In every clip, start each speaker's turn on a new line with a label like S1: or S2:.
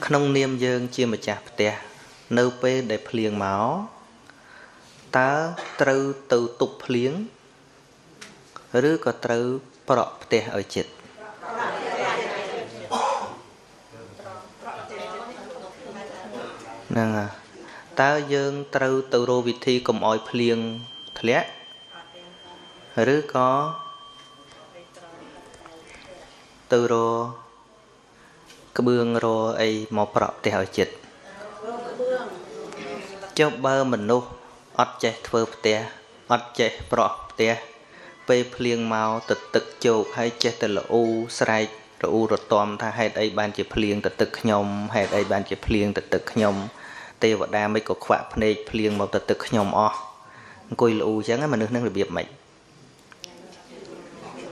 S1: ក្នុងនាមយើងជាម្ចាស់ផ្ទះនៅពេលដែលភ្លៀងមកតើត្រូវទៅទប់ភ្លៀងឬក៏ត្រូវប្រក់ផ្ទះឲ្យជិតហ្នឹងហើយតើយើងត្រូវទៅរកវិធីកុំឲ្យភ្លៀងធ្លាក់ឬក៏ទៅរកក្បឿងរកអីមកប្រក់ផ្ទះឲ្យជិតចុះបើមនុស្សអត់ចេះធ្វើផ្ទះអត់ចេះប្រក់ផ្ទះពេលភ្លៀងមកទៅទឹកជោកហើយចេះតែលូស្រែករអ៊ូរទាំថាហេតុអីបានជាភ្លៀងទៅទឹកខ្ញុំហេតុអីបានជាភ្លៀងទៅទឹកខ្ញុំទេវតាមិនក៏ខ្វាក់ភ្នែកភ្លៀងមកទៅទឹកខ្ញុំអស់អង្គុយលូអញ្ចឹងមនុស្សនឹងរបៀបម៉េច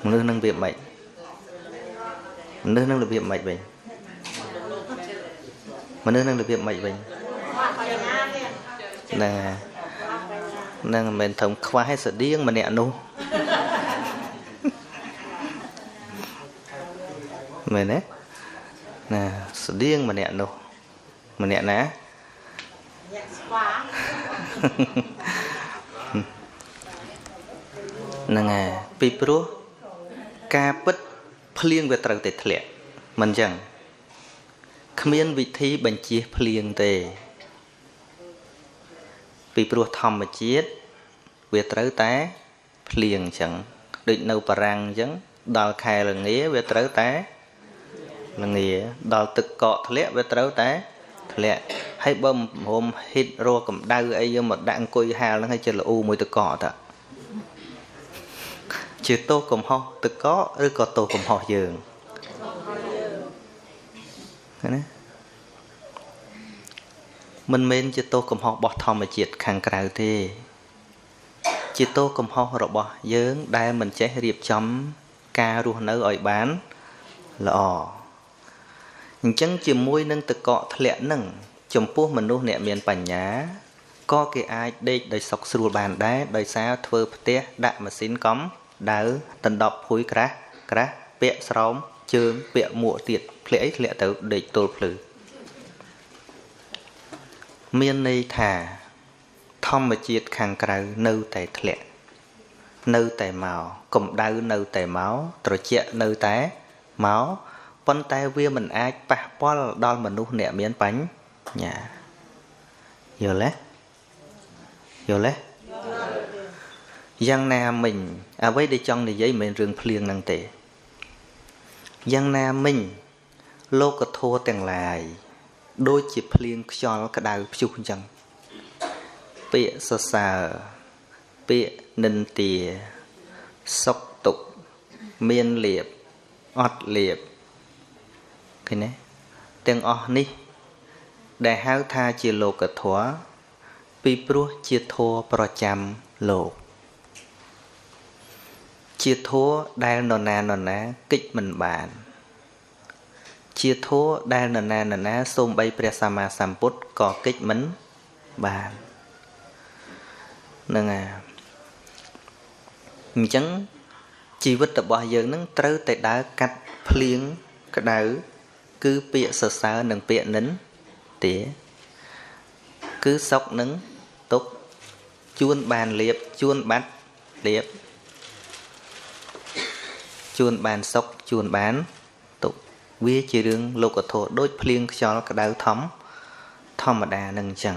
S1: មនុស្សនឹងរបៀបម៉េចមនុស្សនឹងរបៀបម៉េចវិញមនុស្សនឹងរបៀបម៉េចវិញហ្នឹងហ្នឹងមិនមែនត្រឹមខ្វះឯស្តៀងម្នាក់នោះមែនទេណាស្តៀងម្នាក់នោះម្នាក់ណា
S2: អ្នកស្វា
S1: ហ្នឹងហើយពីព្រោះការពិតភ្លៀងវាត្រូវតែធ្លាក់មិនអញ្ចឹងគ្មានវិធីបញ្ជៀសភ្លៀងទេពីព្រោះធម្មជាតិវាត្រូវតែភ្លៀងអញ្ចឹងដូចនៅបារាំងអញ្ចឹងដល់ខែរងាវាត្រូវតែរងាដល់ទឹកកកធ្លាក់វាត្រូវតែធ្លាក់ហើយបើរមហិតរកកម្ដៅអីយកមកដាក់អង្គុយហាលហ្នឹងឲ្យចិត្តល្អូមួយទឹកកកតាជាទោសកំហុសទឹកកកឬក៏ទោសកំហុសយើងណាមិនមែនជាទោសកំហុសរបស់ធម្មជាតិខាងក្រៅទេជាទោសកំហុសរបស់យើងដែលមិនចេះរៀបចំការរស់នៅឲ្យបានល្អអញ្ចឹងជាមួយនឹងទឹកកកធ្លាក់នឹងចំពោះមនុស្សអ្នកមានបញ្ញាក៏គេអាចដេកដោយសុខស្រួលបានដែរដោយសារធ្វើផ្ទះដាក់ម៉ាស៊ីនកំដៅដណ្ដប់ភួយក្រាស់ក្រាស់ពាក់ស្រោមជើងពាក់មួកទៀតធ្លាក់អីធ្លាក់ទៅដេកទល់ភ្លឺមានន័យថាធម្មជាតិខាងក្រៅនៅតែធ្លាក់នៅតែមកកម្ដៅនៅតែមកត្រជាក់នៅតែមកប៉ុន្តែវាមិនអាចប៉ះពាល់ដល់មនុស្សអ្នកមានបញ្ញាយល់ទេយល់ទេយ៉ាងណាមិញអ្វីដែលចង់និយាយមិនមែនរឿងភ្លៀងហ្នឹងទេយ៉ាងណាមិញលោកធម៌ទាំងឡាយដូចជាភ្លៀងខ្យល់ក្តៅព្យុះអញ្ចឹងពាក្យសរសើរពាក្យនិន្ទាសុខទុក្ខមានលៀបអត់លៀបឃើញទេទាំងអស់នេះដែលហៅថាជាលោកធម៌ពីព្រោះជាធម៌ប្រចាំលោកជាធម៌ដែលនរណានរណាកិច្ចមិនបានជាធម៌ដែលនរណានរណាសូម្បីព្រះសម្មាសម្ពុទ្ធក៏កិច្ចមិនបានហ្នឹងហើយអញ្ចឹងជីវិតរបស់យើងនឹងត្រូវតែដើរកាត់ភ្លៀងក្តៅគឺពាក្យសរសើរនិងពាក្យនិន្ទាគឺសុខនិងទុក្ខជួនបានលៀបជួនបាត់លៀបជួនបានសុខជួនបានទុក្ខវាជារឿងលោកធម៌ដូចភ្លៀងខ្យល់ក្តៅធម្មតានឹងអញ្ចឹង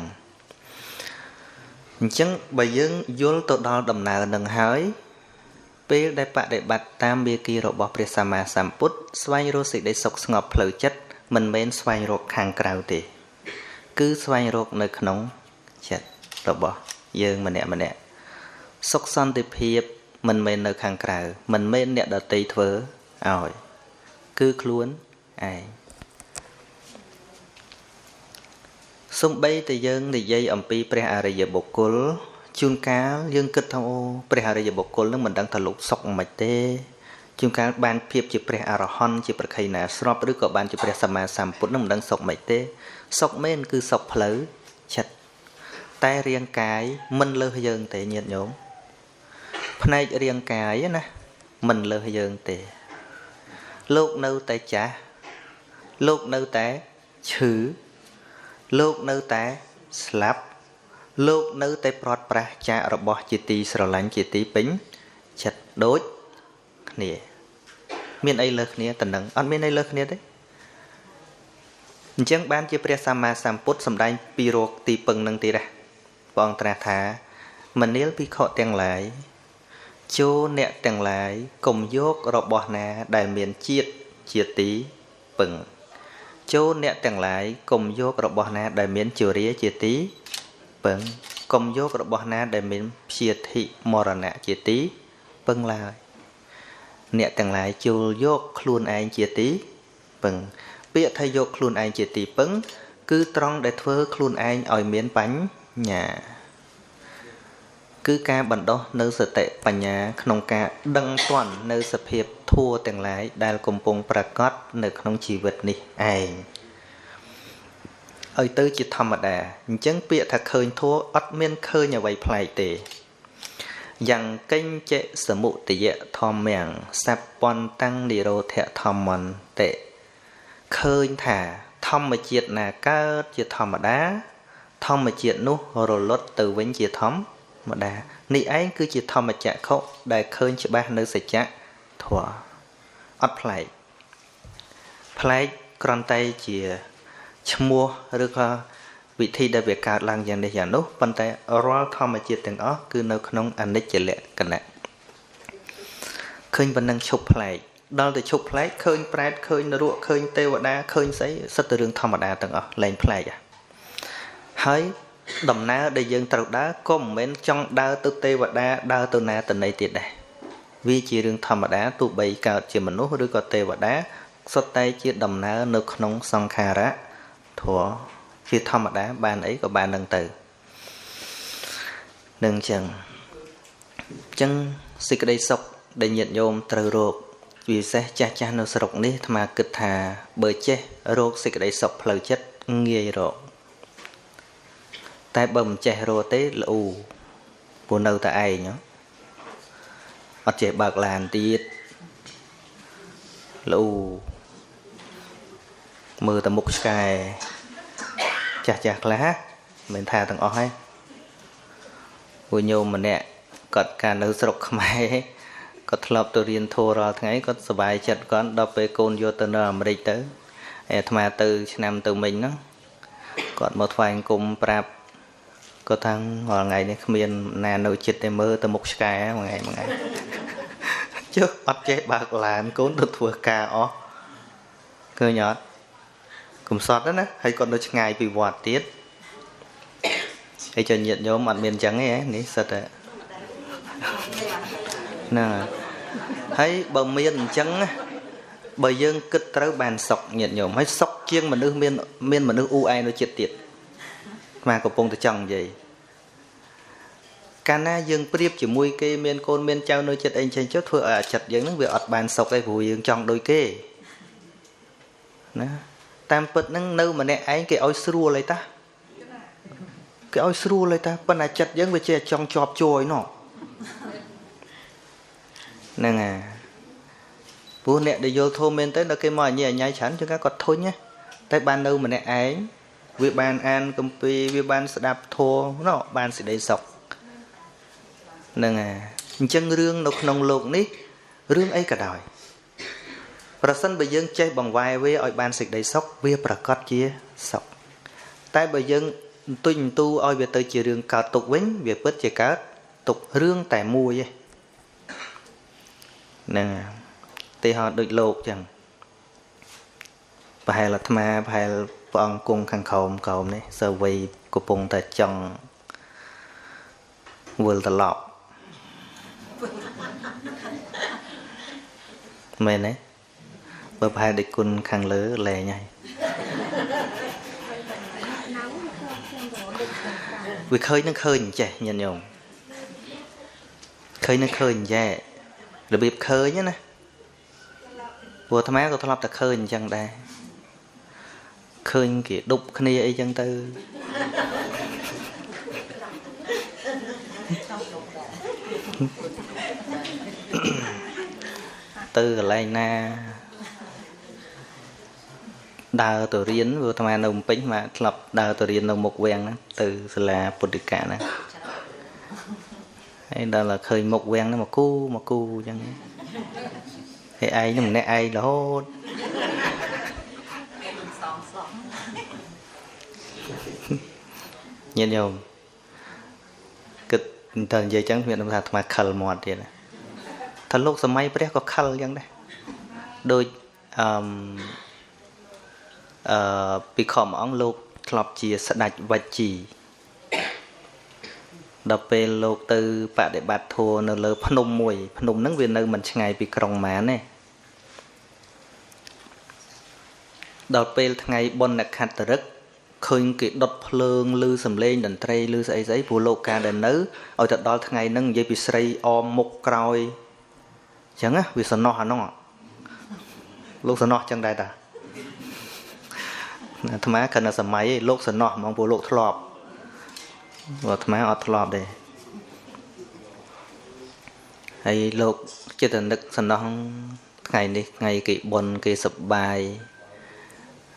S1: អញ្ចឹងបើយើងយល់ទៅដល់ដំណើរនឹងហើយពេលដែលបដិបត្តិតាមមាគ៌ារបស់ព្រះសម្មាសម្ពុទ្ធស្វែងរកសេចក្តីសុខស្ងប់ផ្លូវចិត្តមិនមែនស្វែងរកខាងក្រៅទេគឺស្វែងរកនៅក្នុងចិត្តរបស់យើងម្នាក់ម្នាក់សុខសន្តិភាពមិនមែននៅខាងក្រៅមិនមែនអ្នកដទៃធ្វើឲ្យគឺខ្លួនឯងសំបីតែយើងនិយាយអំពីព្រះអរិយបុគ្គលជួនកាលយើងគិតថាអូព្រះអរិយបុគ្គលនឹងមិនដឹងថាលោកសុខមិនទេជួនកាលបានភាពជាព្រះអរហន្តជាប្រខៃណាស្របឬក៏បានជាព្រះសម្មាសម្ពុទ្ធនឹងមិនដឹងសុខមិនទេសុខមែនគឺសុខផ្លូវចិត្តតែរាងកាយមិនលើសយើងទេញាតិញោមផ្នែករាងកាយណាមិនលើសយើងទេលោកនៅតែចាស់លោកនៅតែ ឈឺលោកនៅតែស្លាប់លោកនៅតែប្រត់ប្រាស់ចាករបស់ជាទីស្រឡាញ់ជាទីពេញចិត្តដូចគ្នាមានអីលើសគ្នាតំណឹងអត់មានអីលើសគ្នាទេអញ្ចឹងបានជាព្រះសម្មាសម្ពុទ្ធសម្ដែងពីរោគទីពឹងនឹងទៀតដែរព្រះអង្គត្រាស់ថាមនាលភិក្ខុទាំងឡាយចូលអ្នកទាំងឡាយកុំយករបស់ណាដែលមានជាតិជាទីពឹងចូលអ្នកទាំងឡាយកុំយករបស់ណាដែលមានជរាជាទីពឹងកុំយករបស់ណាដែលមានព្យាធិមរណៈជាទីពឹងឡើយអ្នកទាំងឡាយចូលយកខ្លួនឯងជាទីពឹងពាក្យថាយកខ្លួនឯងជាទីពឹងគឺត្រង់ដែលធ្វើខ្លួនឯងឲ្យមានបញ្ញាគឺការបណ្ដុះនៅសតិបញ្ញាក្នុងការដឹងទាន់នៅសភាពធัวទាំងឡាយដែលកំពុងប្រកបនៅក្នុងជីវិតនេះឯងឲ្យទៅជាធម្មតាអញ្ចឹងពាក្យថាឃើញធัวអត់មានឃើញអ្វីប្លែកទេយ៉ាងកញ្ចសមុទយធម្មំសពន្តាំងនិរោធធម្មន្តិឃើញថាធម្មជាតិណាកើតជាធម្មតាធម្មជាតិនោះរលត់ទៅវិញជាធម្មតានេះឯងគឺជាធម្មចក្ខុដែលឃើញច្បាស់នៅសច្ចធម៌អត់ប្លែកប្លែកគ្រាន់តែជាឈ្មោះឬក៏វិធីដែលវាកើតឡើងយ៉ាងនេះយ៉ាងនោះប៉ុន្តែរាល់ធម្មជាតិទាំងអស់គឺនៅក្នុងអនិច្ចលក្ខណៈឃើញប៉ុណ្ណឹងឈប់ប្លែកដល់ទៅឈប់ប្លែកឃើញប្រែតឃើញនរកឃើញទេវតាឃើញស្អីសិតតែរឿងធម្មតាទាំងអស់លែងប្លែកហើយដំណើរដែលយើងត្រូវដើរក៏មិនមែនចង់ដើរទៅទេវតាដើរទៅណាទៅណីទៀតដែរវាជារឿងធម្មតាទោះបីកើតជាមនុស្សឬក៏ទេវតាសុទ្ធតែជាដំណើរនៅក្នុងសង្ខារៈធម៌ជាធម្មតាបានអីក៏បាននឹងទៅនឹងចឹងចឹងសេចក្តីសុខដែលញាតិញោមត្រូវរកពិសេសចាស់ចាស់នៅស្រុកនេះអាត្មាគិតថាបើចេះរកសេចក្តីសុខផ្លូវចិត្តងាយរកតែបើមិនចេះរកទេល្អូព្រោះនៅតែឯងអត់ចេះបើកឡានទៀតល្អូមើលតែមុខឆ្កែចាស់ចាស់ខ្លះមិនថាទាំងអស់ទេពួកញោមម្នាក់គាត់កាលនៅស្រុកខ្មែរគាត់ធ្លាប់ទៅរៀនធម៌រាល់ថ្ងៃគាត់សប្បាយចិត្តគាត់ដល់ពេលកូនយកទៅនៅអាមេរិកទៅអាត្មាទៅឆ្នាំទៅមិញហ្នឹងគាត់មកថ្វាយអង្គមប្រាប់គាត់ថារាល់ថ្ងៃនេះគ្មានណានៅចិត្តទេមើលទៅមុខឆ្កែមួយថ្ងៃមួយថ្ងៃចុះអត់ចេះបើកឡានកូនទៅធ្វើការអស់ឃើញអត់កំសត់ណាហើយគាត់នៅឆ្ងាយពីវត្តទៀតហើយចុះញាតិញោមអត់មានអញ្ចឹងទេនេះសិតតែណាហើយបើមានអញ្ចឹងណាបើយើងគិតត្រូវបានសុខញាតិញោមហើយសុខជាងមនុស្សមានមនុស្សអ៊ូឯនៅចិត្តទៀតអាកំពុងតែចង់និយាយកាលណាយើងប្រៀបជាមួយគេមានកូនមានចៅនៅចិត្តអីចេះចុះធ្វើឲ្យអាចិត្តយើងហ្នឹងវាអត់បានសុខទេព្រោះយើងចង់ដូចគេណាតាមពិតហ្នឹងនៅម្នាក់ឯងគេឲ្យស្រួលអីតាគេឲ្យស្រួលអីតាប៉ុន្តែចិត្តយើងវាជាចង់ជាប់ជួយណោះហ្នឹងហើយព្រោះអ្នកដែលយល់ធម៌មែនទេដល់គេមកអញញ៉ៃច្រើនជាងគាត់ធុញណាតែបាននៅម្នាក់ឯងវាបានអានគម្ពីរវាបានស្ដាប់ធម៌ណោះបានសេចក្តីសុខហ្នឹងហើយអញ្ចឹងរឿងនៅក្នុងលោកនេះរឿងអីក៏ដោយប្រសិនបើយើងចេះបង្វែរវាឲ្យបានសេចក្តីសុខវាប្រកាសជាសុខតែបើយើងទុញទូឲ្យវាទៅជារឿងកើតទុកវិញវាពិតជាកើតទុករឿងតែមួយឯងហ្នឹងទេហោដូចលោកចឹងប្រហែលអាត្មាប្រហែលព្រះអង្គគង់ខាងក្រោមក្រោមនេះសវ័យកំពុងតែចង់វិលត្រឡប់មែនទេបើប្រហែលដូចគុណខាងលើលែងហើយវាឃើញនឹងឃើញចេះញាតិញោមឃើញនឹងឃើញចេះរបៀបឃើញណាព្រោះអាត្មាក៏ធ្លាប់តែឃើញអញ្ចឹងដែរឃើញគេដប់គ្នាអីចឹងទៅទៅកន្លែងណា ដើរទៅរៀនព្រោះអាត្មានៅភ្នំពេញមកធ្លាប់ដើរទៅរៀននៅមុខវាំងហ្នឹងទៅសាលាពុទ្ធិកៈហ្នឹងហើយដល់ឃើញមុខវាំងហ្នឹងមកគូមកគូអញ្ចឹងហើយឯងហ្នឹងម្នាក់ឯងរហូតញាតិញោមគិតតែនិយាយចឹងមានថាអាត្មាខិលមាត់ទៀតថាលោកសម័យព្រះក៏ខិលចឹងដែរដូចអឺពីខំអង្គលោកធ្លាប់ជាស្ដេចវច្ជីដល់ពេលលោកទៅបដិបត្តិធម៌នៅលើភ្នំមួយភ្នំហ្នឹងវានៅមិនឆ្ងាយពីក្រុងម៉ានទេដល់ពេលថ្ងៃបុណ្យនក្ខត្តឫក្សឃើញគេដុតភ្លើងឮសំឡេងតន្ត្រីឮស្អីស្អីព្រោះលោកកាលដែលនៅឲ្យទៅដល់ថ្ងៃហ្នឹងនិយាយពីស្រីអមមុខក្រោយអញ្ចឹងណាវាសំណោះអានោះលោកសំណោះអញ្ចឹងដែរតាអាត្មាគ្រាន់តែសម័យឯងលោកសំណោះហ្មងព្រោះលោកធ្លាប់ព្រោះអាត្មាអត់ធ្លាប់ទេហើយលោកចិត្តនឹកសំណោះថ្ងៃនេះថ្ងៃគេបុណ្យគេសប្បាយ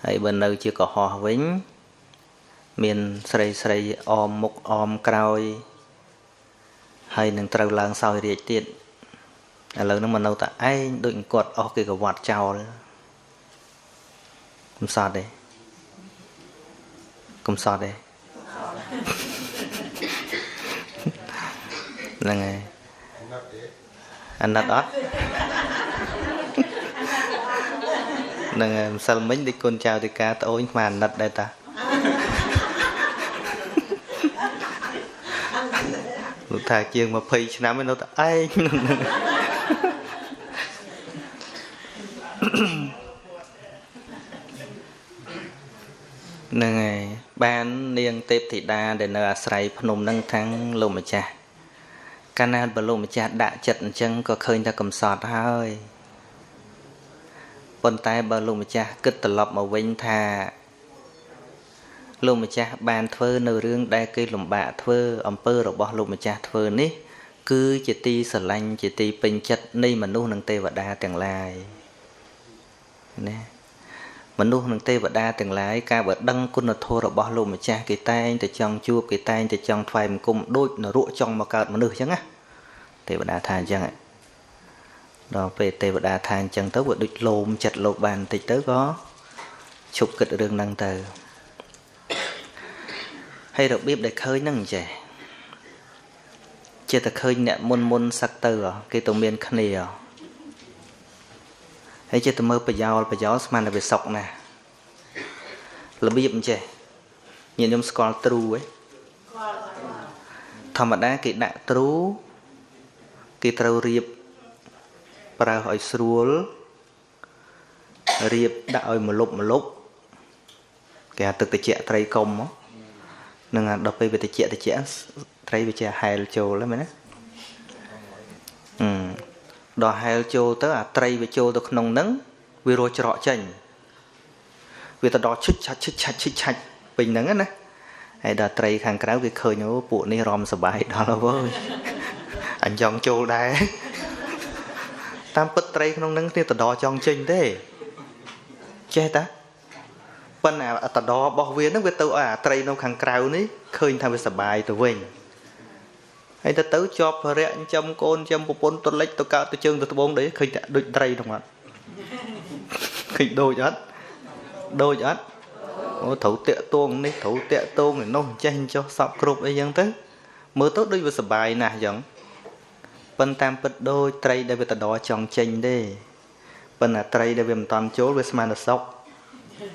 S1: ហើយបើនៅជាកុហកវិញមានស្រីស្រីអមមុខអមក្រោយហើយនឹងត្រូវឡើងសោយរាជទៀតឥឡូវហ្នឹងមកនៅតែឯងដូចអង្គត់អស់គេក៏វត្តចោលកំសត់ទេកំសត់ទេហ្នឹងហើយអាណិតអត់ហ្នឹងហើយម្សិលមិញដូចគុណចៅតិកាត្អូញស្មានអាណិតដែរតាលោកថាជាង20ឆ្នាំឯងនៅតែឯងហ្នឹងហើយបាននាងទេពធីតាដែលនៅអាស្រ័យភ្នំហ្នឹងខាងលោកម្ចាស់កាលណាបើលោកម្ចាស់ដាក់ចិត្តអញ្ចឹងក៏ឃើញថាកំសត់ហើយប៉ុន្តែបើលោកម្ចាស់គិតត្រឡប់មកវិញថាលោកម្ចាស់បានធ្វើនៅរឿងដែលគេលំបាកធ្វើអំពើរបស់លោកម្ចាស់ធ្វើនេះគឺជាទីស្រឡាញ់ជាទីពេញចិត្តនៃមនុស្សនិងទេវតាទាំងឡាយណាមនុស្សនិងទេវតាទាំងឡាយការបើដឹងគុណធម៌របស់លោកម្ចាស់គេតែងតែចង់ជួបគេតែងតែចង់ថ្វាយបង្គំដូចនរកចង់មកកើតមនុស្សអញ្ចឹងណាទេវតាថាអញ្ចឹងដល់ពេលទេវតាថាអញ្ចឹងទៅវាដូចលោមចិត្តលោកបានបន្តិចទៅក៏ឈប់គិតរឿងហ្នឹងទៅហើយរបៀបដែលឃើញហ្នឹងអញ្ចេះចេះតែឃើញអ្នកមុនមុនសឹកទៅគេទៅមានគ្នាហើយចេះតែមើលប្រយោលប្រយោលស្មានតែវាសុកណាស់របៀបអញ្ចេះញាតិញោមស្គាល់ទ្រូឯងធម្មតាគេដាក់ទ្រូគេត្រូវរៀបប្រើឲ្យស្រួលរៀបដាក់ឲ្យមលុបមលុបគេហៅទឹកត្រជាក់ត្រីកុំនឹងដល់ពេលវាត្រជាក់ត្រជាក់ត្រីវាជាហែលចូលហ្នឹងមែនណាដល់ហែលចូលទៅអាត្រីវាចូលទៅក្នុងហ្នឹងវារស់ច្រកចេញវាទៅដល់ឈិចឆាច់ឈិចឆាច់ឈិចឆាច់ពេញហ្នឹងណាហើយដល់ត្រីខាងក្រៅគេឃើញអូពួកនេះរំសបាយដល់ហើយអញចង់ចូលដែរតាមពិតត្រីក្នុងហ្នឹងគ្នាទៅដល់ចង់ចេញទេចេះតាប៉ុន្តែអាតដរបស់វាហ្នឹងវាទៅឲ្យអាត្រីនៅខាងក្រៅនេះឃើញថាវាសបាយទៅវិញហើយទៅទៅជាប់ភរៈចិញ្ចឹមកូនចិញ្ចឹមប្រពន្ធទៅលិចទៅកើតទៅជើងទៅត្បូងដូចឃើញតែដូចត្រីហ្នឹងអត់ឃើញដូចអត់ដូចអត់អូត្រូវតាក់ទងនេះត្រូវតាក់ទងឯនោះចេះចុះសពគ្រប់អីចឹងទៅមើលទៅដូចវាសបាយណាស់ចឹងប៉ុន្តែតាមពិតដូចត្រីដែលវាតដចង់ចេញទេប៉ុន្តែត្រីដែលវាមិនតាន់ចូលវាស្មានតែសុក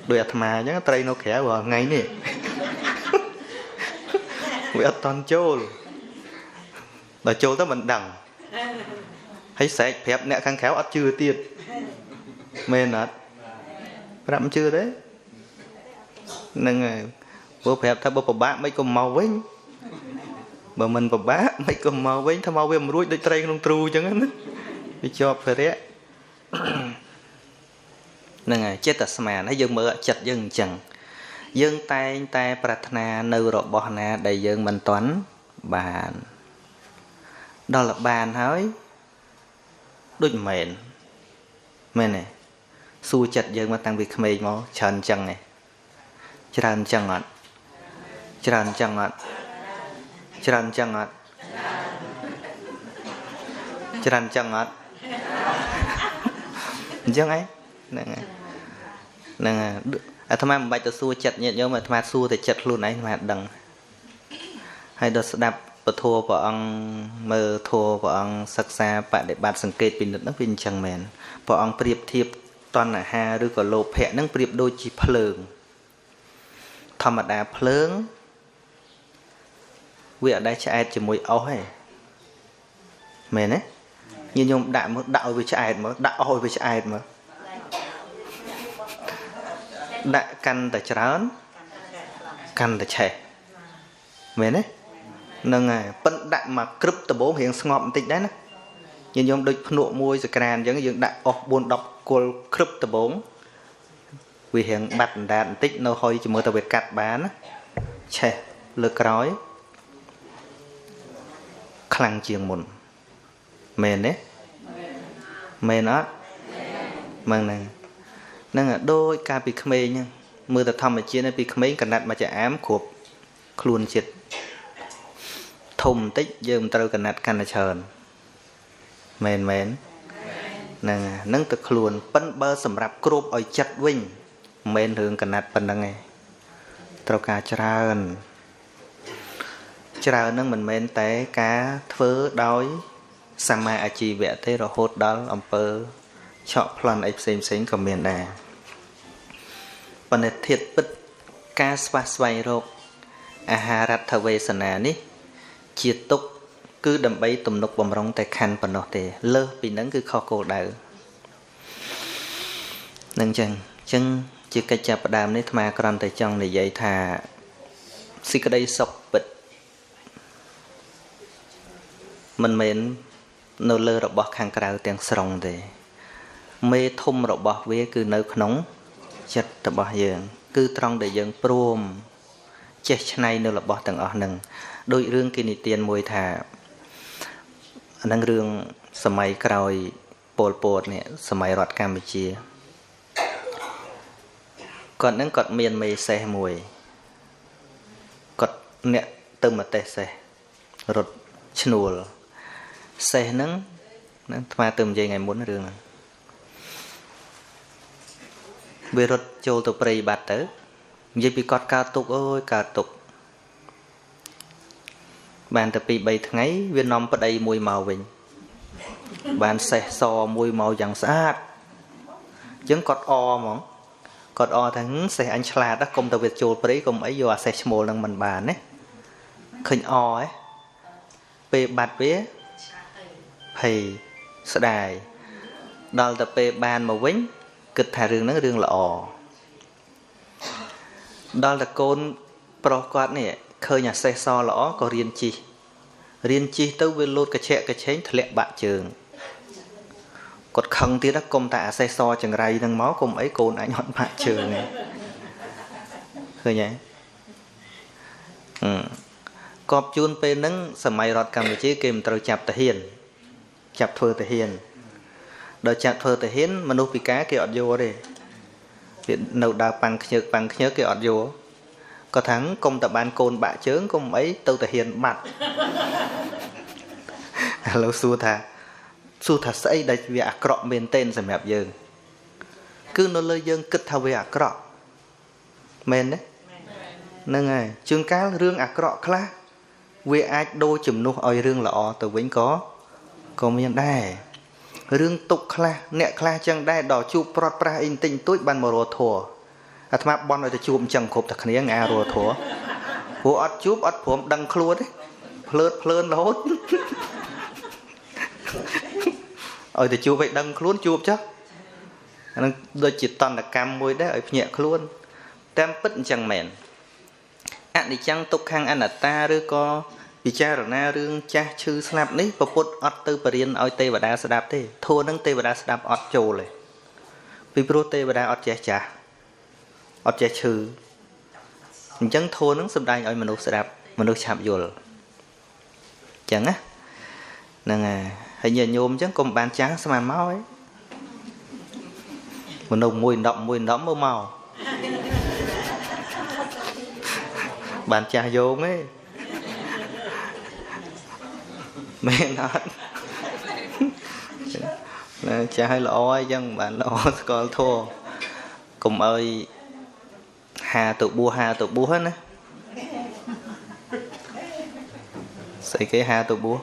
S1: ដោយអាត្មាអញ្ចឹងត្រីនៅក្រៅរាល់ថ្ងៃនេះវាអត់តាន់ចូលដល់ចូលទៅមិនដឹងហើយស្រែកប្រាប់អ្នកខាងក្រៅអត់ជឿទៀតមែនអត់ប្រាប់មិនជឿទេហ្នឹងហើយព្រោះប្រាប់ថាបើពិបាកមិនក៏មកវិញបើមិនពិបាកមិនក៏មកវិញថាមកវាមិនរួចដូចត្រីក្នុងទ្រូអញ្ចឹងណាវាជាប់ភារៈហ្នឹងហើយចិត្តតែស្មានហើយយើងមើលចិត្តយើងអញ្ចឹងយើងតែងតែប្រាថ្នានៅរបស់ណាដែលយើងមិនទាន់បានដល់បានហើយដូចមិនមែនមែនទេ សួរចិត្តយើងមកតាំងពីក្មេងមកច្រើនចឹងឯងច្រើនចឹងអត់ច្រើនចឹងអត់ច្រើនចឹងអត់ច្រើនចឹងអត់អញ្ចឹងឯងហ្នឹងហើយហ្នឹងហើយអាត្មាមិនបាច់ទៅសួរចិត្តញាតិញោមអាត្មាសួរតែចិត្តខ្លួនឯងអាត្មាដឹងហើយដល់ស្ដាប់ពធព្រះអង្គមើលធម៌ព្រះអង្គសិក្សាបដិបត្តិសង្កេតពិនិត្យហ្នឹងវាអញ្ចឹងមែនព្រះអង្គប្រៀបធៀបតណ្ហាឬក៏លោភៈហ្នឹងប្រៀបដូចជាភ្លើងធម្មតាភ្លើងវាអត់ដែលឆ្អែតជាមួយអុសទេមែនទេញាតិញោមដាក់មកដាក់ឲ្យវាឆ្អែតមកដាក់អុសឲ្យវាឆ្អែតមកដាក់កាន់តែច្រើនកាន់តែឆេះមែនទេហ្នឹងហើយប៉ិនដាក់មកក្រឹបដំបូងរៀងស្ងប់បន្តិចដែរណាញាតិញោមដូចភ្នក់មួយសក្រានអញ្ចឹងយើងដាក់អុស4 10គល់ក្រឹបដំបូងវារៀងបាត់អណ្ដាតបន្តិចនៅហុយជាមួយទៅវាកាត់បានណាឆេះលើក្រោយខ្លាំងជាងមុនមែនទេមែនអត់មែនហ្នឹងហ្នឹងដូចកាលពីក្មេងហ្នឹងមើលតែធម្មជាតិពីក្មេងកណាត់មកចាអាមគ្រប់ខ្លួនចិត្តធំបន្តិចយើងមិនត្រូវកណាត់កាន់តែច្រើនមែនមែនហ្នឹងហ្នឹងទៅខ្លួនប៉ិនបើសម្រាប់គ្រប់ឲ្យចិត្តវិញមិនមែនរឿងកណាត់ប៉ុណ្្នឹងឯងត្រូវការច្រើនច្រើនហ្នឹងមិនមែនតែការធ្វើដោយសម្មាអាជីវៈទេរហូតដល់អំពើឆក់ប្លន់អីផ្សេងផ្សេងក៏មានដែរប៉ុន្តែធាតុពិតការស្វះស្វែងរកអាហារដ្ឋវេសនានេះជាទុកគឺដើម្បីទំនុកបំរុងតែខណ្ឌប៉ុណ្ណោះទេលើសពីហ្នឹងគឺខុសគោលដៅនឹងចឹងចឹងជាកិច្ចចាប់ផ្ដើមនេះអាត្មាគ្រាន់តែចង់និយាយថាសេចក្តីសុខពិតមិនមែននៅលើរបស់ខាងក្រៅទាំងស្រុងទេមេធំរបស់វាគឺនៅក្នុងចិត្តរបស់យើងគឺត្រង់ដែលយើងព្រមចេះច្នៃនៅរបស់ទាំងអស់ហ្នឹងដូចរឿងគេនិទានមួយថាអាហ្នឹងរឿងសម័យក្រោយពលពតនេះសម័យរដ្ឋកម្ពុជាគាត់ហ្នឹងគាត់មានមេសេះមួយគាត់អ្នកទៅមកទេសសេះរត់ឈ្នួលសេះហ្នឹងហ្នឹងអាត្មាទៅនិយាយថ្ងៃមុនរឿងហ្នឹងវារត់ចូលទៅព្រៃបាត់ទៅនិយាយពីគាត់កើតទុកអើយកើតទុកបានតែ2 3ថ្ងៃវានាំប្តីមួយមកវិញបានសេះសមួយមកយ៉ាងស្អាតអញ្ចឹងគាត់អហ្មងគាត់អថាសេះអញឆ្លាតកុំទៅវាចូលព្រៃកុំអីយកអាសេះឈ្មោលនឹងមិនបានណាឃើញអហ៎ពេលបាត់វាភ័យស្ដាយដល់ទៅពេលបានមកវិញគិតថារឿងហ្នឹងរឿងល្អដល់តែកូនប្រុសគាត់នេះឃើញអាសេះសល្អក៏រៀនជិះរៀនជិះទៅវាលោតកឆែកកឆេងធ្លាក់បាក់ជើងគាត់ខឹងទៀតកុំតែអាសេះសចង្រៃហ្នឹងមកកុំអីកូនអញអត់បាក់ជើងទេឃើញទេកប់ជូនពេលហ្នឹងសម័យរដ្ឋកម្ពុជាគេមិនត្រូវចាប់ទាហានចាប់ធ្វើទាហានដល់ចាប់ធ្វើទាហានមនុស្សពិការគេអត់យកទេវានៅដើរប៉ាំងខ្ញើកប៉ាំងខ្ញើកគេអត់យកគាត់ថាកុំតែបានកូនបាក់ជើងកុំអីទៅទាហានបាត់ឥឡូវសួរថាស្អីដែលវាអាក្រក់មែនទែនសម្រាប់យើងគឺនៅលើយើងគិតថាវាអាក្រក់មែនទេហ្នឹងហើយជួនកាលរឿងអាក្រក់ខ្លះវាអាចដូរជំនួសឲ្យរឿងល្អទៅវិញក៏មានដែររឿងទុកខ្លះអ្នកខ្លះចឹងដែរដល់ជួបប្រត់ប្រាស់អីបន្តិចបន្តួចបានមករកធัวអាត្មាបន់ឲ្យទៅជួបអញ្ចឹងគ្រប់តែគ្នាងារកធัวព្រោះអត់ជួបអត់ព្រមដឹងខ្លួនទេភ្លើតភ្លើនរហូតឲ្យទៅជួបឲ្យដឹងខ្លួនជួបចុះអានឹងដូចជាតន្តកម្មមួយដែរឲ្យភ្ញាក់ខ្លួនតាមពិតអញ្ចឹងមែនអនិច្ចំទុក្ខំអនត្តាឬក៏ពិចារណារឿងចាស់ឈឺស្លាប់នេះពពុទ្ធអត់ទៅបរៀនឲ្យទេវតាស្ដាប់ទេធัวនឹងទេវតាស្ដាប់អត់ចូលទេពីព្រោះទេវតាអត់ចេះចាស់អត់ចេះឈឺអញ្ចឹងធัวនឹងសំដែងឲ្យមនុស្សស្ដាប់មនុស្សឆាប់យល់អញ្ចឹងណាហ្នឹងហើយញាតិញោមអញ្ចឹងកុំបានចាស់ស្មានមកឯង មនុស្ស1 10 1 10មើលមកបានចាស់យោងទេមែនអត់ណាចាស់ឲ្យល្អអញ្ចឹងបានល្អស្គាល់ធម៌កុំឲ្យហាទៅបួសហាទៅបួសណាស្អីគេហាទៅបួស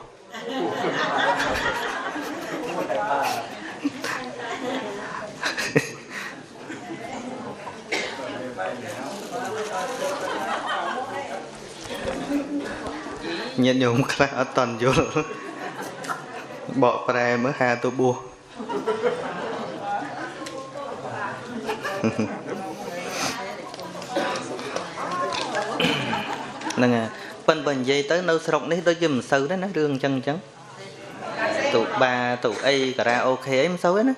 S1: ញាតិញោមខ្លះអត់តន់យល់បកប្រែមើលហាទៅបួសហ្នឹងហើយប៉ិនបើនិយាយទៅនៅស្រុកនេះដូចជាមិនសូវទេណារឿងអញ្ចឹងអញ្ចឹងទៅបាទៅអីការ៉ាអូខេអីមិនសូវទេណា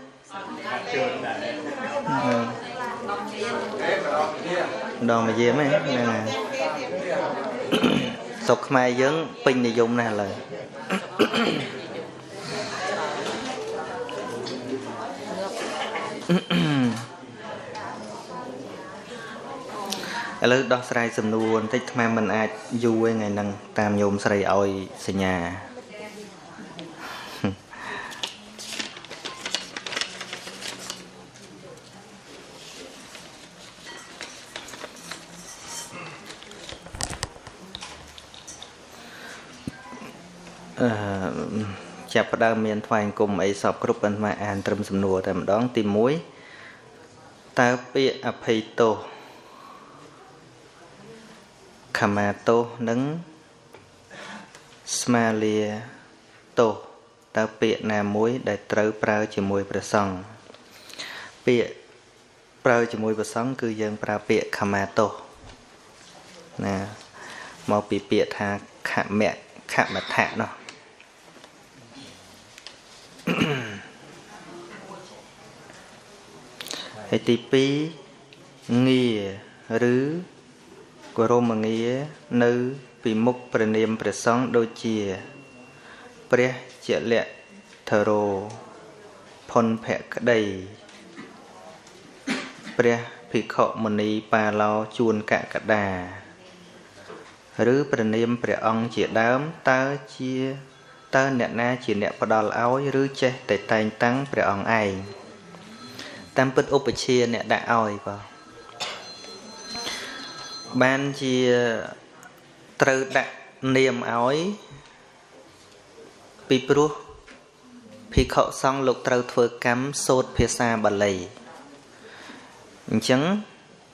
S1: ម្ដងមកយាមហ្នឹងហើយស្រុកខ្មែរយើងពេញនិយមណាស់ឥឡូវឥឡូវដោះស្រាយសំណួរបន្តិចខ្មែរមិនអាចយូរឯថ្ងៃហ្នឹងតាមញោមស្រីឲ្យសញ្ញាចាប់ផ្ដើមមានថ្វាយអង្គមអីសពគ្រប់ប៉ុន្តែអានត្រឹមសំណួរតែម្ដងទី1តើពាក្យអភ័យទោសខមាទោសនិងស្មាលាទោសតើពាក្យណាមួយដែលត្រូវប្រើជាមួយព្រះសង្ឃពាក្យប្រើជាមួយព្រះសង្ឃគឺយើងប្រើពាក្យខមាទោសណាមកពីពាក្យថាខមៈខមថៈនោះហើយទី2ងារឬគោរមងារនៅពីមុខព្រះនាមព្រះសង្ឃដូចជាព្រះជាលក្ខធរោផុនភក្តីព្រះភិក្ខុមុនីបាឡោជួនកកដាឬព្រះនាមព្រះអង្គជាដើមតើអ្នកណាជាអ្នកផ្ដល់ឲ្យឬចេះតែតែងតាំងព្រះអង្គឯងតាមពិតឧបជាអ្នកដាក់ឲ្យបាទបានជាត្រូវដាក់នាមឲ្យពីព្រោះភិក្ខុសង្ឃលោកត្រូវធ្វើកម្មសូត្រភាសាបាលីអញ្ចឹង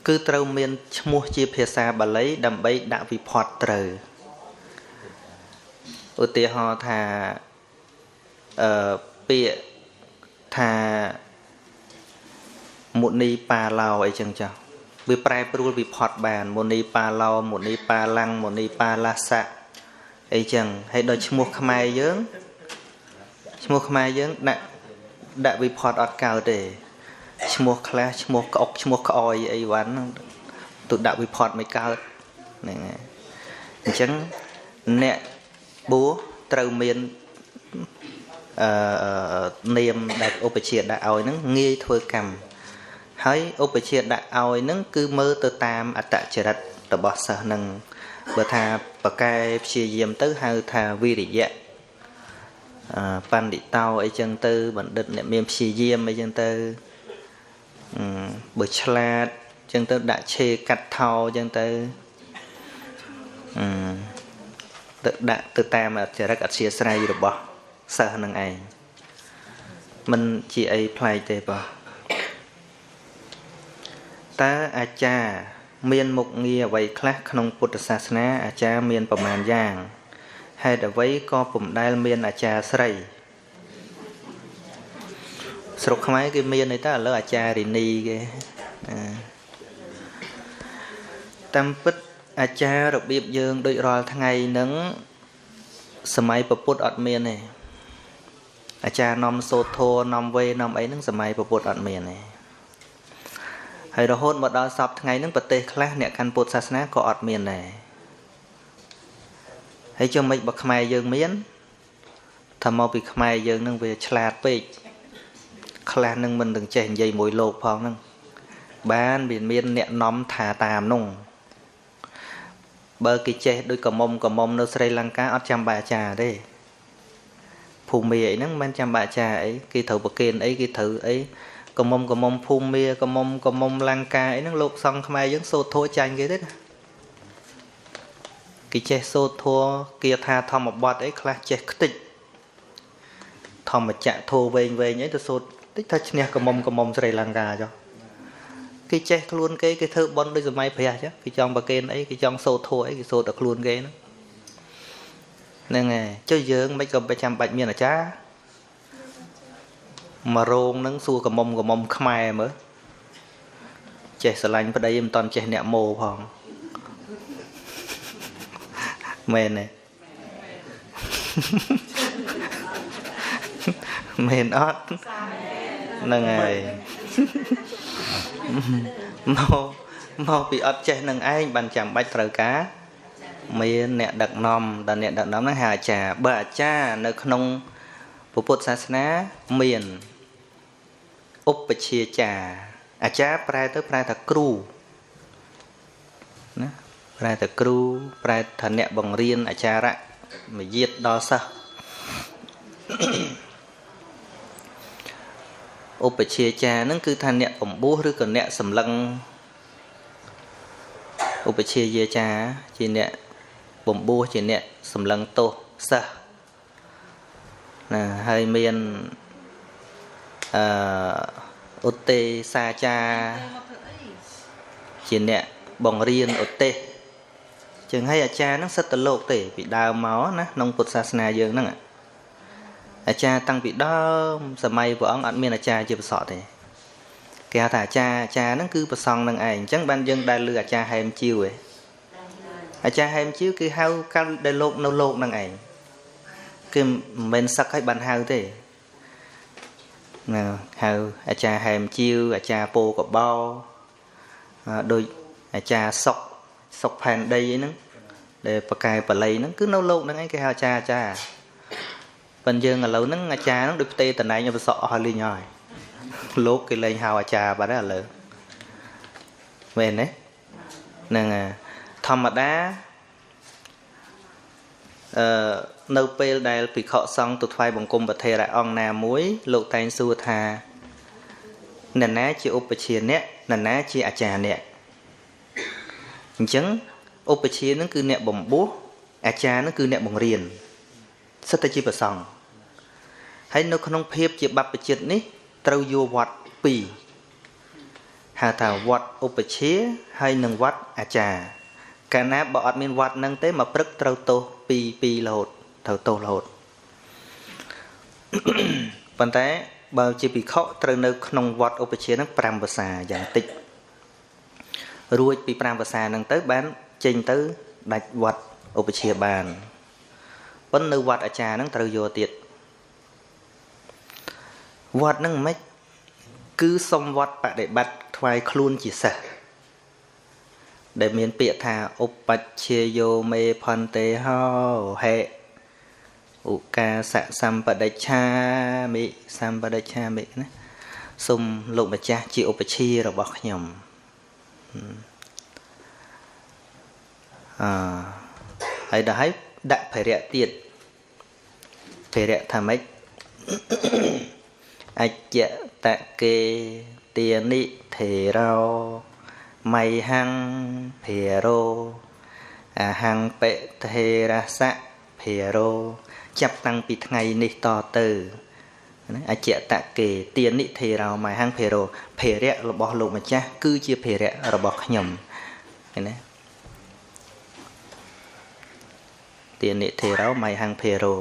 S1: គឺត្រូវមានឈ្មោះជាភាសាបាលីដើម្បីដាក់វិភ័ព្វត្រូវឧទាហរណ៍ថាពាក្យថាមុនីបាឡោអីចឹងចុះវាប្រែប្រួលវិផតបានមុនីបាឡោមុនីបាឡាំងមុនីបាឡាសៈអីចឹងហើយដល់ឈ្មោះខ្មែរយើងឈ្មោះខ្មែរយើងដាក់វិផតអត់កើតទេឈ្មោះខ្លះឈ្មោះក្អុកឈ្មោះក្អយអីវ៉ាន់ទៅដាក់វិផតមិនកើតហ្នឹងហើយអញ្ចឹងអ្នកបួសត្រូវមាននាមដែលឧបជាដាក់ឲ្យហ្នឹងងាយធ្វើកម្មហើយឧបជាដាក់ឲ្យហ្នឹងគឺមើលទៅតាមអត្តចរិតរបស់សិស្សហ្នឹងបើថាបកែព្យាយាមទៅហៅថាវិរិយៈបណ្ឌិតោអីចឹងទៅបណ្ឌិតអ្នកមានព្យាយាមអីចឹងទៅបើឆ្លាតចឹងទៅដាក់ឆេកាត់ថោចឹងទៅទៅដាក់ទៅតាមចរិតអធ្យាស្រ័យរបស់សិស្សនឹងឯងមិនជាអីប្លែកទេបាទតើអាចារ្យមានមុខងារអ្វីខ្លះក្នុងពុទ្ធសាសនាអាចារ្យមានប្រមាណយ៉ាងហេតុអ្វីក៏ពុំដែលមានអាចារ្យស្រីស្រុកខ្មែរគេមានអីតើឥឡូវអាចារ្យរីនីគេតាមពិតអាចារ្យរបៀបយើងដូចរាល់ថ្ងៃហ្នឹងសម័យពុទ្ធអត់មានទេអាចារ្យនាំសូត្រធម៌នាំវេនាំអីហ្នឹងសម័យពុទ្ធអត់មានទេហើយរហូតមកដល់សពថ្ងៃហ្នឹងប្រទេសខ្លះអ្នកកាន់ពុទ្ធសាសនាក៏អត់មានដែរហើយចុះមិនបើខ្មែរយើងមានថាមកពីខ្មែរយើងហ្នឹងវាឆ្លាតពេក ខ្លះនឹងមិនទាំងចេះនិយាយមួយលោកផងហ្នឹងបានវាមានអ្នកនាំថាតាមនោះបើគេចេះដូចកមុំនៅស្រីលង្កាអត់ចាំបាច់អាចារ្យទេភូមិអីហ្នឹងមិនចាំបាច់អាចារ្យអីគេត្រូវប្រគេនអីគេត្រូវអីកមុំភូមិកមុំលង្កាអីហ្នឹងលោកសង្ឃខ្មែរយើងសូត្រធម៌ចាញ់គេទេណាគេចេះសូត្រធម៌គាថាធម្មបទអីខ្លះចេះខ្ទេចធម្មចក្រធម៌វែងអីទៅសូត្រតិចថាឈ្នះកមុំស្រីលង្កាចុះគេចេះខ្លួនគេគេធ្វើបុណ្យដូចសម័យព្រះចឹងគេចង់ប្រគេនអីគេចង់សូត្រធម៌អីគេសូត្រតែខ្លួនគេហ្នឹងហ្នឹងហើយចុះយើងមិនក៏ចាំបាច់មានអាចារ្យមករោងហ្នឹងសួរកមុំខ្មែរមើលចេះស្រឡាញ់ប្តីមិនតន់ចេះអ្នកម៉ូផងមែនទេមែនអត់ហ្នឹងហើយមកពីអត់ចេះនឹងឯងបានចាំបាច់ត្រូវការមានអ្នកដឹកនាំដល់អ្នកដឹកនាំហ្នឹងហៅអាចារ្យបើអាចារ្យនៅក្នុងពុទ្ធសាសនាមានឧបជាចារអាចារ្យប្រែទៅប្រែថាគ្រូណាប្រែថាគ្រូប្រែថាអ្នកបង្រៀនអាចារៈមយាទដល់សិស្សឧបជាចារហ្នឹងគឺថាអ្នកបំពោះឬក៏អ្នកសម្លឹងឧបជាយាចាជាអ្នកបំពោះជាអ្នកសម្លឹងទោសសិស្សណាហើយមានឧទេសាចាជាអ្នកបង្រៀនឧទេសចឹងហើយអាចារ្យហ្នឹងសិតតែលោកទេពីដើមមកណាក្នុងពុទ្ធសាសនាយើងហ្នឹងអាចារ្យតាំងពីដើមសម័យព្រះអង្គអត់មានអាចារ្យជាប្រសពទេគេហៅថាអាចារ្យអាចារ្យហ្នឹងគឺព្រះសង្ឃនឹងឯងអញ្ចឹងបានយើងដែលលឺអាចារ្យហែមជីវឯងអាចារ្យហែមជីវគឺហៅកាលដែលលោកនៅលោកនឹងឯងគឺមិនមែនសឹកឲ្យបានហៅទេណាហៅអាចារ្យហែមជីវអាចារ្យពោកបោដូចអាចារ្យសុកផែនដីអីហ្នឹងដែលប្រកែបល័យហ្នឹងគឺនៅលោកហ្នឹងឯងគេហៅអាចារ្យអាចារ្យប៉ុន្តែយើងឥឡូវហ្នឹងអាចារ្យហ្នឹងដូចផ្ទេតំណែងឲ្យប្រសក់អស់លីងហើយលោកគេលែងហៅអាចារ្យបាត់ហើយឥឡូវមែនទេហ្នឹងធម្មតានៅពេលដែលភិក្ខុសង្ឃទៅថ្វាយបង្គំព្រះថេរៈអង្គណាមួយលោកតែងសួរថានរណាជាឧបជាអ្នកនរណាជាអាចារ្យអ្នកអញ្ចឹងឧបជានឹងគឺអ្នកបំពោះអាចារ្យនឹងគឺអ្នកបង្រៀនសិតតែជាព្រះសង្ឃហើយនៅក្នុងភាពជាបព្វជិតនេះត្រូវយកវត្តពីរហៅថាវត្តឧបជាហើយនិងវត្តអាចារ្យកាលណាបើអត់មានវត្តនឹងទេមកព្រឹកត្រូវទោសពីររហូតត្រូវទោសរហូតប៉ុន្តែបើជាភិក្ខុត្រូវនៅក្នុងវត្តឧបជានឹង5វស្សាយ៉ាងតិចរួចពី5វស្សានឹងទៅបានចេញទៅដាច់វត្តឧបជាបានប៉ុន្តែនៅវត្តអាចារ្យនឹងត្រូវយកទៀតវត្តនឹងមិនគឺសុំវត្តបដិបត្តិថ្វាយខ្លួនជាសិស្សដែលមានពាក្យថាឧបច្ឆេយោមេផន្តេហោហេឧកាសសម្បដិច្ឆាមិសម្បដិច្ឆាមិណាសូមលោកម្ចាស់ជាឧបជារបស់ខ្ញុំហើយដល់ហើយដាក់ភរៈទៀតភរៈថាម៉េចអច្ចតកេទានិថេរោមៃហੰភារោអហੰបិថេរសៈភារោចាប់តាំងពីថ្ងៃនេះតទៅណាអច្ចតកេទានិថេរោមៃហੰភារោភរៈរបស់លោកម្ចាស់គឺជាភរៈរបស់ខ្ញុំឃើញទេទានិថេរោមៃហੰភារោ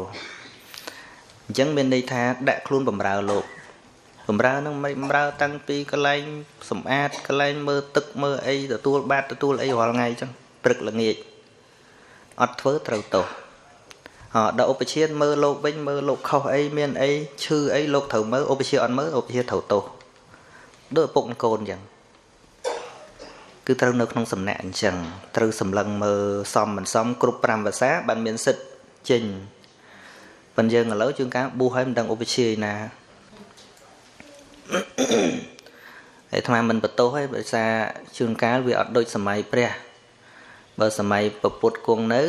S1: អញ្ចឹងមានន័យថាដាក់ខ្លួនបំរើលោកបំរើនឹងមិនបំរើតាំងពីកន្លែងសម្អាតកន្លែងមើលទឹកមើលអីទទួលបាតទទួលអីរាល់ថ្ងៃអញ្ចឹងព្រឹកល្ងាចអត់ធ្វើត្រូវទោសដល់ឧបជាមើលលោកវិញមើលលោកខុសអីមានអីឈឺអីលោកត្រូវមើលឧបជាអត់មើលឧបជាត្រូវទោសដូចឪពុកនិងកូនអញ្ចឹងគឺត្រូវនៅក្នុងសំណាក់អញ្ចឹងត្រូវសម្លឹងមើលសមមិនសមគ្រប់5ភាសាបានមានសិទ្ធចេញប៉ុន្តែយើងឥឡូវជួនកាលបួសហើយមិនដឹងឧបជាឯណា ហើយអាត្មាមិនបន្ទោសទេដោយសារជួនកាលវាអត់ដូចសម័យព្រះបើសម័យពពុទ្ធគង់នៅ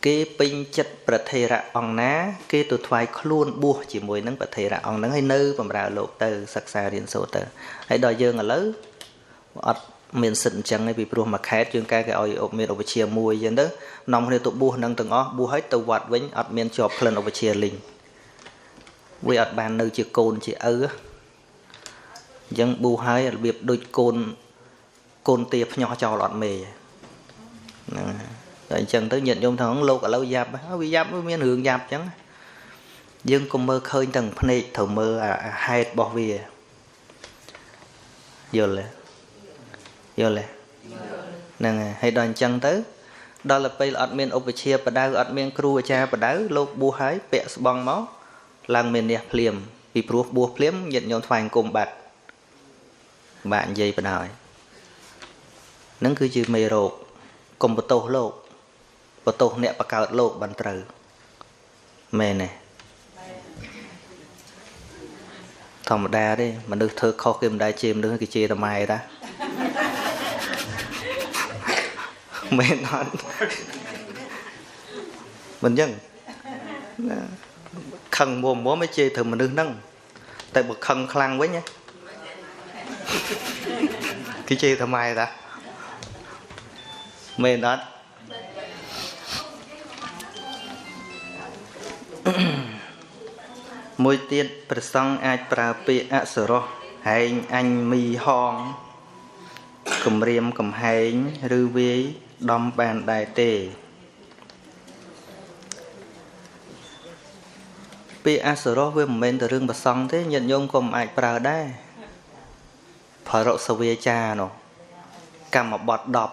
S1: គេពេញចិត្តប្រធេរៈអង្គណាគេទៅថ្វាយខ្លួនបួសជាមួយនឹងប្រធេរៈអង្គហ្នឹងហើយនៅបម្រើលោកទៅសិក្សារៀនសូត្រទៅហើយដល់យើងឥឡូវអត់មានសិទ្ធិអញ្ចឹងទេពីព្រោះមួយខេត្តជួនកាលគេឲ្យមានឧបជាមួយអញ្ចឹងទៅនាំគ្នាទៅបួសនឹងទាំងអស់បួសហើយទៅវត្តវិញអត់មានជាប់ក្លិនឧបជាលីងវាអត់បាននៅជាកូនជាឪអញ្ចឹងបួសហើយរបៀបដូចកូនទាភ្ញាស់ចោលអត់មេហ្នឹងតែអញ្ចឹងទៅញាតិញោមថាលោកឥឡូវយ៉ាប់វាយ៉ាប់វាមានរឿងយ៉ាប់អញ្ចឹងយើងកុំមើលឃើញទាំងភ្នែកត្រូវមើលអាហេតុរបស់វាយល់ទេយល់ទេហ្នឹងហើយដល់អញ្ចឹងទៅដល់ទៅពេលអត់មានឧបជាបដៅអត់មានគ្រូអាចារ្យបដៅលោកបួសហើយពាក់ស្បង់មកឡើងមានះភ្លាមពីព្រោះបួសភ្លាមញាតិញោមថ្វាយអង្គមបាត់បាក់និយាយបដៅហ្នឹងគឺជាមេរោគកុំបន្ទោសលោកបន្ទោសអ្នកបង្កើតលោកបានត្រូវមែនទេធម្មតាទេមនុស្សធ្វើខុសគេមិនដែលជេរមនុស្សគេជេរតែម៉ែតាមែនអត់មិនចឹងខឹងមុំមុំឲ្យជេរត្រូវមនុស្សហ្នឹងតែបើខឹងខ្លាំងវិញគេជេរតែម៉ែតាមែនអត់មួយទៀតព្រះសង្ឃអាចប្រើពាក្យអសរោះហែងអញមីហងគំរាមកំហែងឬវាយដំបានដែរទេពាក្យអសរោះវាមិនមែនតែរឿងព្រះសង្ឃទេញាតិញោមក៏មិនអាចប្រើដែរផរសវាចានោះកម្មបត្តិ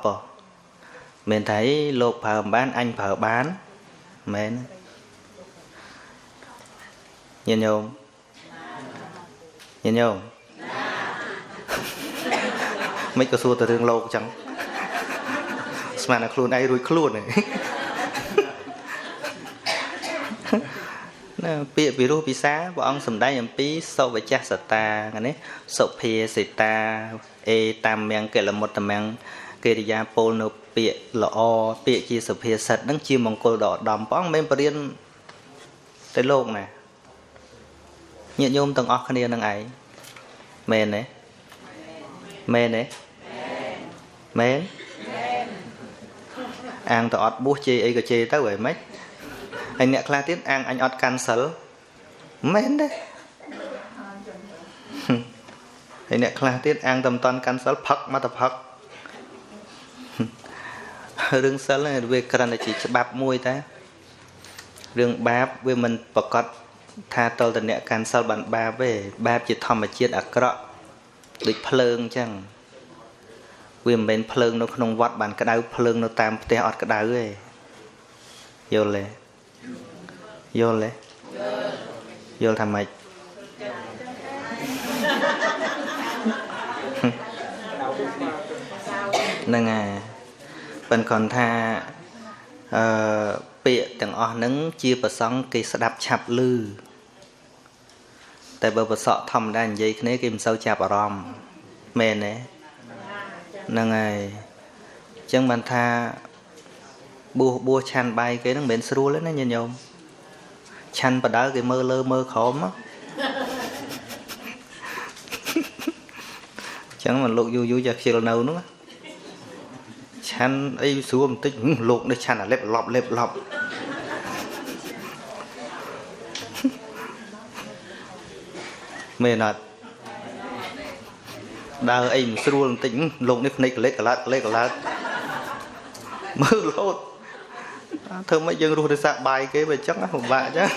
S1: 10មែនតែលោកប្រើមិនបានអញប្រើបានមែនញាតិញោមញាតិញោមមិនក៏សួរតែរឿងលោកចឹងស្មានតែខ្លួនឯងរួចខ្លួនណាពាក្យពិរោះពិសាព្រះអង្គសម្ដែងអំពីសុវចសតានេះសុភាសិតាអេតាមមង្គលមុត្តមង្គកិរិយាពោលនៅពាក្យល្អពាក្យជាសុភាសិតហ្នឹងជាមង្គលដ៏ឧត្តមព្រះអង្គមិនបរៀនតែលោកណាញាតិញោមទាំងអស់គ្នានឹងឯងមែនទេមែនទេមែនអាងទៅអត់បួសជេរអីក៏ជេរទៅហីម៉េចហើយអ្នកខ្លះទៀតអាងអញអត់កាន់សិលមែនទេហើយអ្នកខ្លះទៀតអាងតែមិនតាន់កាន់សិលផឹកមកតែផឹករឿងសិលវាគ្រាន់តែជាច្បាប់មួយតែរឿងបាបវាមិនប្រកាសថាតលតអ្នកកាន់សិលបានបាបទេបាបជាធម្មជាតិអាក្រក់ដូចភ្លើងអញ្ចឹងវាមិនមែនភ្លើងនៅក្នុងវត្តបានក្តៅភ្លើងនៅតាមផ្ទះអត់ក្តៅទេយល់ទេយល់ទេយល់ថាម៉េចហ្នឹងហើយប៉ុន្តែគាត់ថាពាក្យទាំងអស់ហ្នឹងជាប្រសង់គេស្ដាប់ឆាប់ឮតែបើប្រសក់ធម្មតានិយាយគ្នាគេមិនសូវចាប់អារម្មណ៍មែនទេហ្នឹងហើយអញ្ចឹងបានថាបួសឆាន់បាយគេហ្នឹងមិនមែនស្រួលទេណាញាតិញោមឆាន់បដើគេមើលលើមើលក្រោមអញ្ចឹងមិនលោកយូរយូរចាស់ខ្ជិលនៅហ្នឹងឆាន់អីស្រួលបន្តិចលោកនេះឆាន់អាលេបឡប់លេបឡប់មែនអត់ដើរអីមិនស្រួលបន្តិចលោកនេះភ្នែកកលេចកឡាតកលេចកឡាតមើលលោតធ្វើម៉េចយើងរស់ដោយសារបាយគេបើអញ្ចឹងពិបាកអញ្ចឹង